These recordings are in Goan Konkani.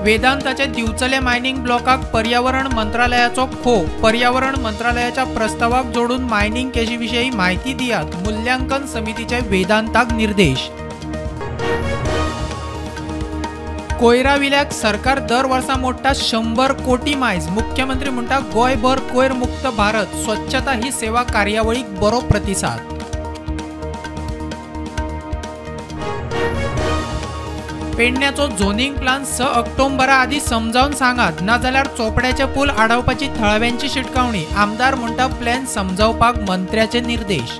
वेदांताचे दिवचले मायनिंग ब्लॉकाक पर्यावरण मंत्रालयाचो खो। पर्यावरण मंत्रालयाच्या प्रस्तावाक जोडून मायनिंग केशी विशीं माहिती दियात, मूल्यांकन समितीचे वेदांताक निर्देश। कोयरा विल्याक सरकार दर वर्सा मोडटा 100 कोटी मायज। मुख्यमंत्री म्हणटा गोंयभर कोयर मुक्त भारत, स्वच्छता ही सेवा कार्यावळीक बरो प्रतिसाद। पेडण्याचो झोनिंग प्लान 6 ऑक्टोबरा आदी समजावन सांगात, नाजाल्यार चोपड्याचे पूल आडावपाची थळाव्यांची शिटकावणी। आमदार म्हणटा प्लॅन समजावपाक मंत्र्याचे निर्देश।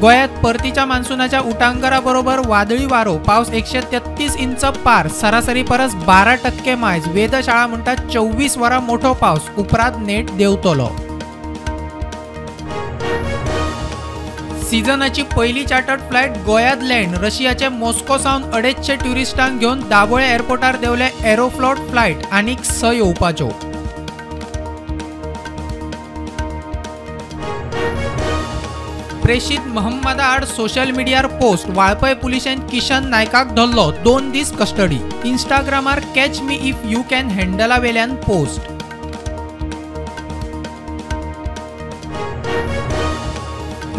गोंयांत परतीच्या मान्सूनाच्या उटांगरा बरोबर वादळी वारो, पावस 133 इंच पार, सरासरी परस 12% मायज। वेधशाळा म्हणटा 24 वरां मोठो पावस, उपरांत नेट देंवतलो। सीझनाची पयली चार्टर्ड फ्लायट गोंयांत लँड। रशियाचे मॉस्को सावन 250 ट्युरिस्टांक घेवन दाबोळे एअरपोर्टार देंवले एरोफ्लोट फ्लायट, आनीक 6 येवपाच्यो। प्रेषित महम्मदा आड सोशल मिडियार पोस्ट, वाळपय पुलिशेन किशन नायकाक धरलो, 2 दीस कस्टडी। इंस्टाग्रामार catch me if you can हँडला वेल्यान पोस्ट।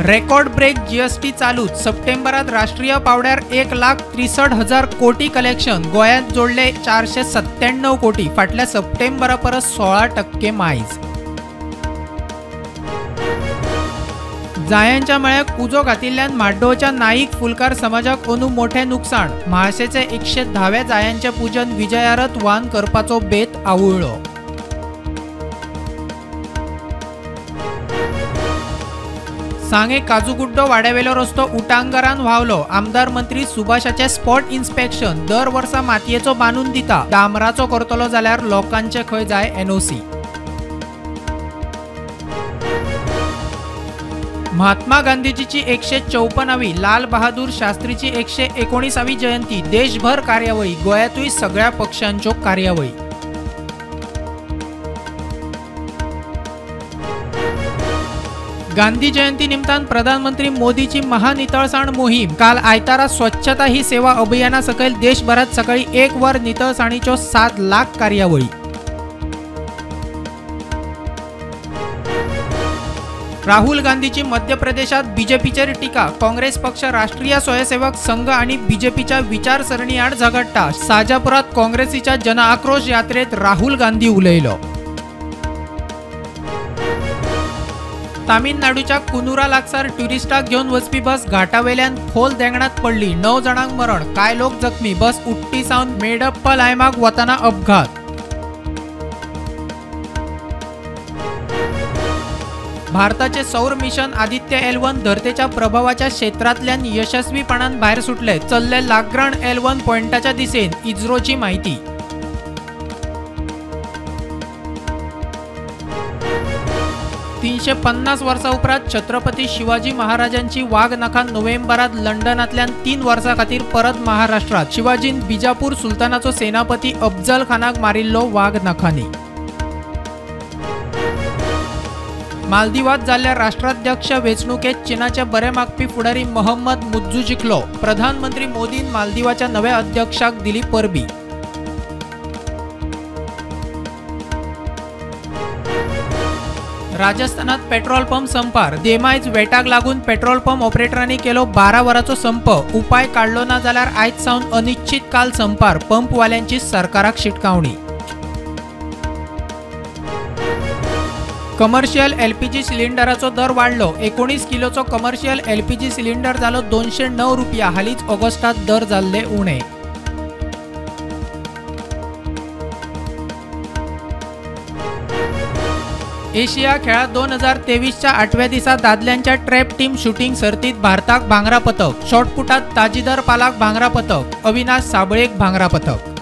रेकॉर्ड ब्रेक जीएसटी चालूच, सप्टेंबरात राष्ट्रीय पावड्यार 1,63,000 कोटी कलेक्शन, गोंयांत जोडले 497 कोटी, फाटल्या सप्टेंबरा परस 16% मायज। जायांच्या मळ्याक उजो घातिल्ल्यान म्हाड्डोळच्या नाईक फुलकार समाजाक अंदू मोठें नुकसाण। म्हाळशेचे 110व्या जायांचें पूजन विजयारथ वान करपाचो बेत आवुळ्ळो। सांगे काजूगुड्डो वाड्यावेलो रस्तो उटांगरान व्हांवलो। आमदार मंत्री सुभाषाचे स्पॉट इन्स्पेक्शन, दर वर्सा मातयेचो बांदून दिता, डांबराचो करतलो जाल्यार लोकांचे खंय जाय एनओसी। महात्मा गांधीजीची 154वी, लाल बहादूर शास्त्रीची 119वी जयंती, देशभर कार्यावळी, गोंयांतूय सगळ्या पक्षांच्यो कार्यावळी। गांधी जयंती निमतान प्रधानमंत्री मोदीची महानितळसाण मोहीम। काल आयतारा स्वच्छता ही सेवा अभियाना सकयल देशभरात सकाळी 1 वर नितळसाणीच्यो 7 लाख कार्यावळी। राहुल गांधीची मध्य प्रदेशात बीजेपीचेर टीका, काँग्रेस पक्ष राष्ट्रीय स्वयंसेवक संघ आणि बीजेपीच्या विचारसरणी आड झगडटा। साजापुरात काँग्रेसीच्या जनआक्रोश यात्रेत राहुल गांधी उलयलो। तामिळनाडूच्या कुनुरा लागसार ट्युरिस्टाक घेवन वचपी बस घाटावेल्यान खोल देंगणात पडली, 9 जाणांक मरण, कांय लोक जखमी। बस उट्टी सावन मेडप्पलायमाक वतना अपघात। भारताचे सौर मिशन आदित्य L1 धरतेच्या प्रभावाच्या क्षेत्रांतल्यान यशस्वीपणान भायर सुटले, चल्ले लाग्रांज L1 पॉयंटाच्या दिशेन, इस्रोची माहिती। 350 वर्सां उपरांत छत्रपती शिवाजी महाराजांची वाघ नखां नोव्हेंबरात लंडनांतल्यान 3 वर्सां खातीर परत महाराष्ट्रात। शिवाजीन बिजापूर सुलतानाचो सेनापती अफजल खानाक मारिल्लो वाघ नखांनी। मालदीवात जाल्ल्या राष्ट्राध्यक्ष वेंचणुकेत चीनाचे बरे मागपी फुडारी मोहम्मद मुज्जू जिखलो। प्रधानमंत्री मोदीन मालदीवाच्या नव्या अध्यक्षाक दिली परबी। राजस्थानात पेट्रोल पंप संपार, देमायज वेटाक लागून पेट्रोल पंप ऑपरेटरांनी केलो 12 वरांचो संप। उपाय काडलो ना जाल्यार आयज सावन अनिश्चित काल संपार, पंपवाल्यांची सरकाराक शिटकावणी। कमर्शियल एलपीजी सिलिंडराचो दर वाडलो, 19 किलोचो कमर्शियल एलपीजी सिलिंडर जालो 209 रुपया, हालींच ऑगस्टात दर जाल्ले उणे। एशिया खेळा 2023च्या 8व्या दिसा दादल्यांच्या ट्रॅप टीम शूटिंग सर्तीत भारताक भांगरा पदक, शॉटपुटात ताजिदर पालाक भांगरा पदक, अविनाश साबळेक भांगरा पदक।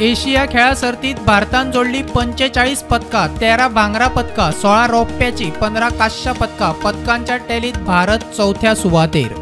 एशिया खेळा सर्तीत भारतान जोडली 45 पदकां, 13 भांगरा पदकां, 16 रौप्याची, 15 कांस्य पदकां। पदकांच्या टॅलीत भारत चवथ्या सुवातेर।